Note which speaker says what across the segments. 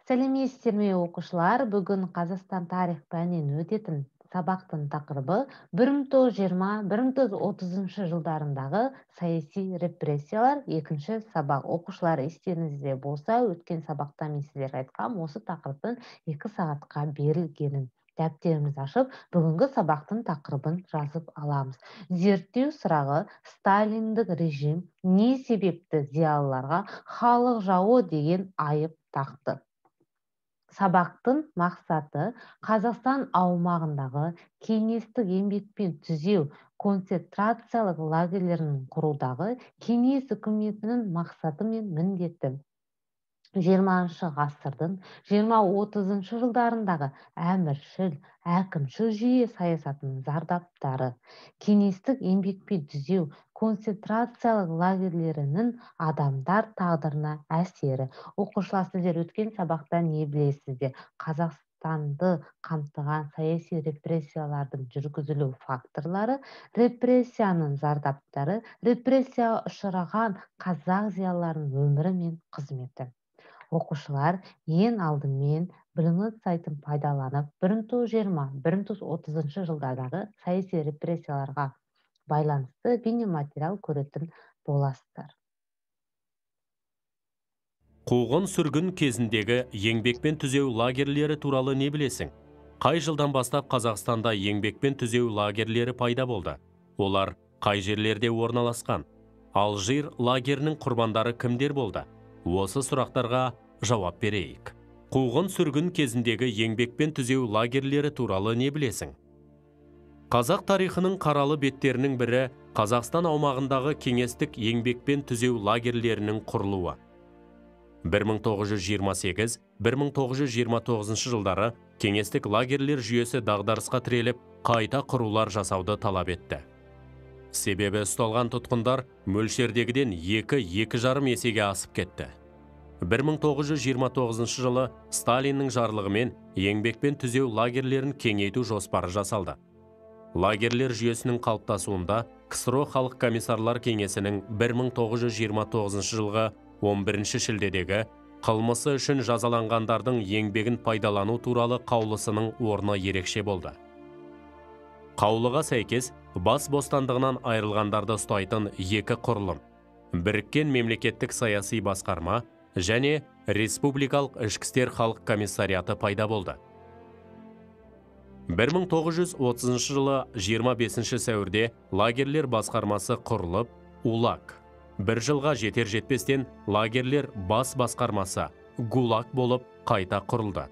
Speaker 1: Сәлеметсіздер ме, оқушылар? Бүгін Қазақстан тарих пәнінен өтетін сабақтың тақырыбы 1920-1930 жылдарындағы саяси репрессиялар, екінші сабақ. Оқушылар, естеріңізде болса, өткен сабақта мен сіздерге айтқам, осы тақырыптың 2 сағатқа берілгенін. Дәптерімізді ашып, бүгінгі сабақтың тақырыбын жазып аламыз. Зерттеу сұрағы: сталиндік режим не себепті зиялыларға халық жауы деген айып тақты? Сабақтың мақсаты: Қазақстан аумағындағы кеңестік еңбекпен түзеу концентрациялық лагерлерін құрудағы кеңес үкіметінің мақсаты мен міндеті. 20 ғасырдың 20-30 жылдарындағы әміршіл, әкімшіл жүйе саясатының зардаптары, кеңестік еңбекпен түзеу концентрациялық лагерлерінің адамдар тағдырына әсері. Оқушылар, сіздер өткен сабақта не білесіздер? Қазақстанды қамтыған саяси репрессиялардың жүргізілу факторлары, репрессияның зардаптары, репрессияға ұшыраған қазақ зиялыларының өмірі мен қызметі. Оқушылар, ең алдымен Білімнет сайтын пайдаланып, 1920-1930 жылдардағы саяси репрессияларға байланысты бейнематериал көретін боласыздар.
Speaker 2: Қуғын сүргін кезіндегі еңбекпен түзеу лагерлері туралы не білесің? Қай жылдан бастап Қазақстанда еңбекпен түзеу лагерлері пайда болды? Олар қай жерлерде орналасқан? Алжир лагерінің құрбандары кімдер болды? Осы сұрақтарға жауап берейік. Қуғын сүргін кезіндегі еңбекпен түзеу лагерлері туралы не білесің? Қазақ тарихының қаралы беттерінің бірі Қазақстан аумағындағы кеңестік еңбекпен түзеу лагерлерінің құрылуы. 1928-1929 жылдары кеңестік лагерлер жүйесі дағдарысқа тіреліп, қайта құрулар жасауды талап етті. Себебі ұсталған тұтқындар мөлшердегіден 2-2,5 есеге асып кетті. 1929 жылы Сталиннің жарлығымен еңбекпен түзеу лагерлерін кеңейту жоспары жасалды. Лагерлер жүйесінің қалыптасуында КСРО Халық Комиссарлар Кеңесінің 1929 жылғы 11 шілдедегі қылмысы үшін жазаланғандардың еңбегін пайдалану туралы қаулысының орны ерекше болды. Қаулыға сәйкес, бас бостандығынан айырылғандарды ұстайтын екі құрылым, біріккен мемлекеттік саяси басқарма және Республикалық ішкі істер халық комиссариаты пайда болды. 1930 жылы 25 сәуірде лагерлер басқармасы құрылып, УЛАГ. Бір жылға жетер жетпестен лагерлер бас басқармасы ГУЛАГ болып қайта құрылды.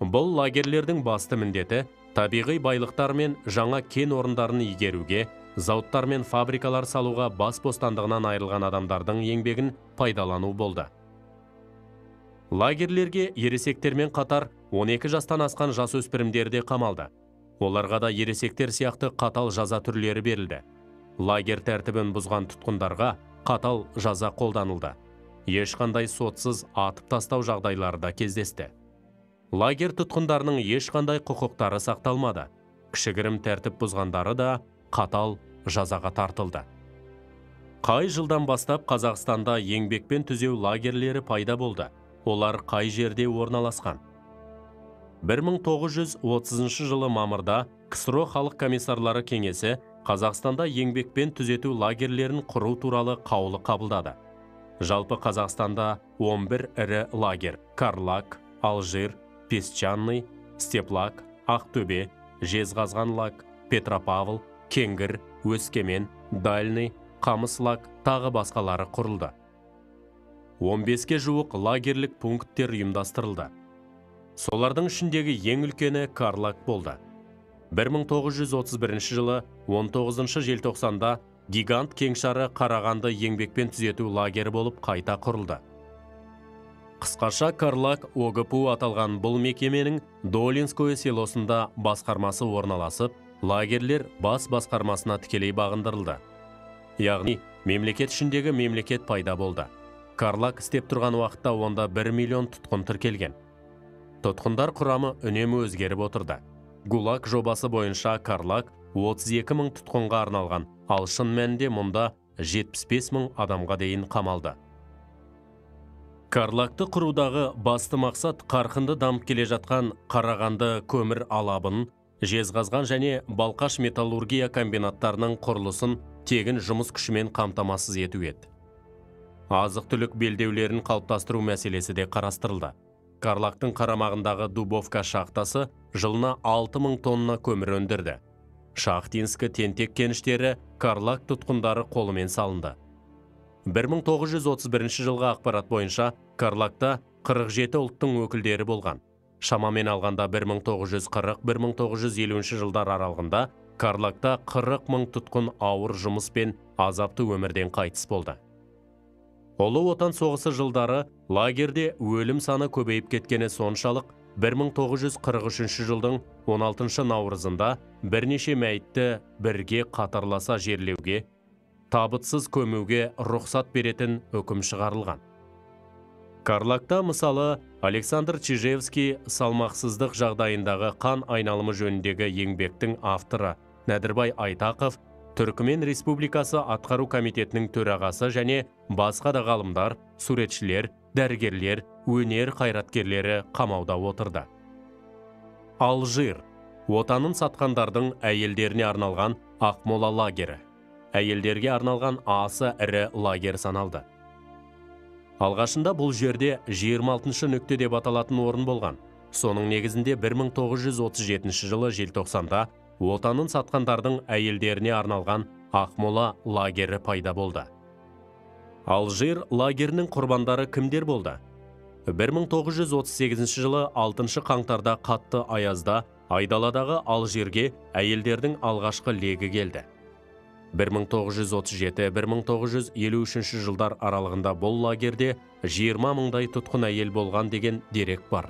Speaker 2: Бұл лагерлердің басты міндеті табиғи байлықтар мен жаңа кен орындарын игеруге, зауыттар мен фабрикалар салуға бас бостандығынан айырылған адамдардың еңбегін пайдалану болды. Лагерлерге ересектермен қатар 12 жастан асқан жасөспірімдер де қамалды. Оларға да ересектер сияқты қатал жаза түрлері берілді. Лагер тәртібін бұзған тұтқындарға қатал жаза қолданылды. Ешқандай сотсыз атып тастау жағдайлары да кездесті. Лагер тұтқындарының ешқандай құқықтары сақталмады. Кішігірім тәртіп бұзғандары да қатал жазаға тартылды. Қай жылдан бастап Қазақстанда еңбекпен түзеу лагерлері пайда болды? Олар қай жерде орналасқан? 1930 жылы мамырда КСРО Халық Комиссарлары Кеңесі Қазақстанда еңбекпен түзету лагерлерін құру туралы қаулы қабылдады. Жалпы Қазақстанда 11 ірі лагер: Карлаг, Алжир, Песчаный, Степлаг, Ақтөбе, Жезқазғанлаг, Петропавл, Кеңгір, Өскемен, Дальный, Қамыслаг, тағы басқалары құрылды. 15-ке жуық лагерлік пункттер ұйымдастырылды. Солардың ішіндегі ең үлкені Карлаг болды. 1931 жылы 19 желтоқсанда гигант кеңшары Қарағанды еңбекпен түзету лагері болып қайта құрылды. Қысқаша Карлаг ОГПУ аталған бұл мекеменің Долинское селосында басқармасы орналасып, лагерлер бас басқармасына тікелей бағындырылды. Яғни, мемлекет ішіндегі мемлекет пайда болды. Карлаг істеп тұрған уақытта онда 1 миллион тұтқын тіркелген. Тұтқындар құрамы үнемі өзгеріп отырды. ГУЛАГ жобасы бойынша Карлаг 32 мың тұтқынға арналған, ал шын мәнінде мұнда 75 мың адамға дейін қамалды. Карлагты құрудағы басты мақсат қарқынды дамып келе жатқан Қарағанды көмір алабын, Жезқазған және Балқаш металлургия комбинаттарының құрылысын тегін жұмыс күшімен қамтамасыз ету еді. Азық-түлік белдеулерін қалыптастыру мәселесі де қарастырылды. Карлагтың қарамағындағы Дубовка шахтасы жылына 6000 тонна көмір өндірді. Шахтинскі тентек кеніштері Карлаг тұтқындары қолымен салынды. 1931 жылғы ақпарат бойынша Карлагта 47 ұлттың өкілдері болған. Шамамен алғанда 1940-1950 жылдар аралығында Карлагта 40 мың тұтқын ауыр жұмыс пен азапты өмірден қайтыс болды. Ұлы Отан соғысы жылдары лагерде өлім саны көбейіп кеткені соншалық, 1943 жылдың 16 наурызында бірнеше мәйітті бірге қатарласа жерлеуге, табытсыз көмуге рұқсат беретін үкім шығарылған. Карлагта мысалы Александр Чижевский салмақсыздық жағдайындағы қан айналымы жөніндегі еңбектің авторы Нәдірбай Айтақов, Түркімен Республикасы атқару комитетінің төрағасы және басқа да ғалымдар, суретшілер, дәрігерлер, өнер қайраткерлері қамауда отырды. Алжир отанын сатқандардың әйелдеріне арналған Ақмола лагері. Әйелдерге арналған аса ірі лагер саналды. Алғашында бұл жерде 26 нүкте деп аталатын орын болған. Соның негізінде 1937 жылы желтоқсанда отанын сатқандардың әйелдеріне арналған Ақмола лагері пайда болды. Алжир лагерінің құрбандары кімдер болды? 1938 жылы 6 қаңтарда қатты аязда айдаладағы Алжирге әйелдердің алғашқы легі келді. 1937-1953 жылдар аралығында бұл лагерде 20 мыңдай тұтқын әйел болған деген дерек бар.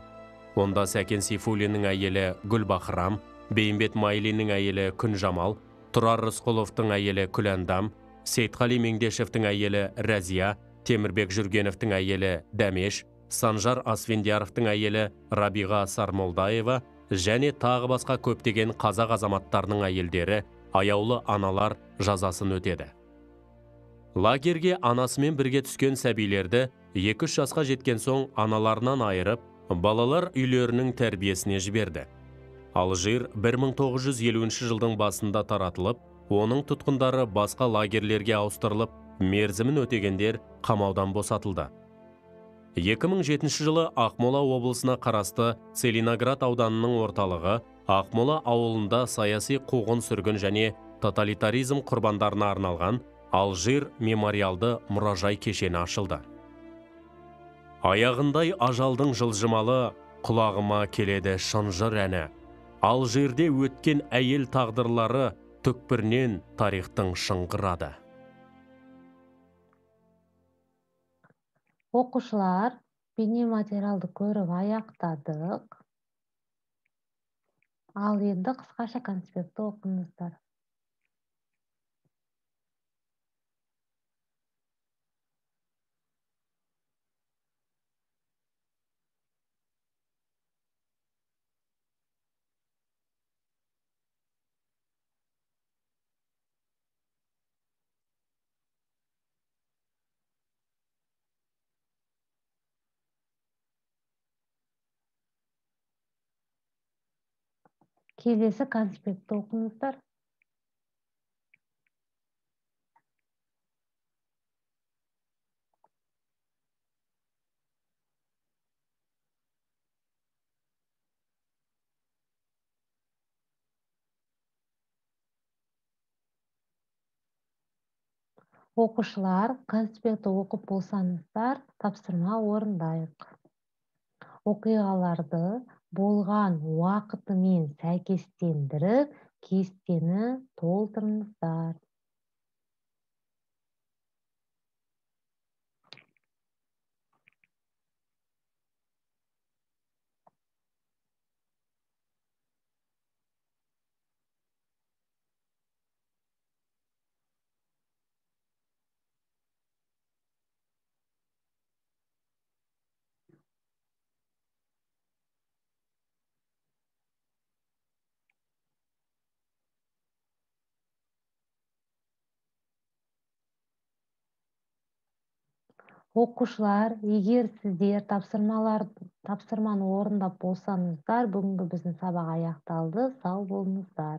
Speaker 2: Онда Сәкен Сейфуллиннің әйелі Гүлбахрам, Бейімбет Майлиннің әйелі Күнжамал, Тұрар Рысқұловтың әйелі Күләндам, Сейтқали Меңдешевтің әйелі Рәзия, Темірбек Жүргеновтің әйелі Дәмеш, Санжар Асфендияровтың әйелі Рабиға Сармолдаева және тағы басқа көптеген қазақ азаматтарының әйелдері, аяулы аналар жазасын өтеді. Лагерге анасымен бірге түскен сәбилерді 2-3 жасқа жеткен соң аналарынан айырып, балалар үйлерінің тәрбиесіне жіберді. Алжир 1950 жылдың басында таратылып, оның тұтқындары басқа лагерлерге ауыстырылып, мерзімін өтегендер қамаудан босатылды. 2007 жылы Ақмола облысына қарасты Целиноград ауданының орталығы Ақмола ауылында саяси қуғын-сүргін және тоталитаризм құрбандарына арналған Алжир мемориалды мұражай кешені ашылды. Аяғындай ажалдың жылжымалы, құлағыма келеді шынжыр әні. Алжирде өткен әйел тағдырлары түкпірінен тарихтың шыңғырады.
Speaker 1: Оқушылар, бейнематериалды көріп аяқтадық. Ал енді қысқаша конспектті оқыңыздар. Келесі конспектті оқыңыздар. Оқушылар, конспектті оқып болсаңыздар, тапсырма орындайық. Оқиғаларды болған уақытымен сәйкестендіріп, кестені толтырыңыздар. Оқушылар, егер сіздер тапсырманы орындап болсаңыздар, бүгінгі біздің сабақ аяқталды. Сау болыңыздар.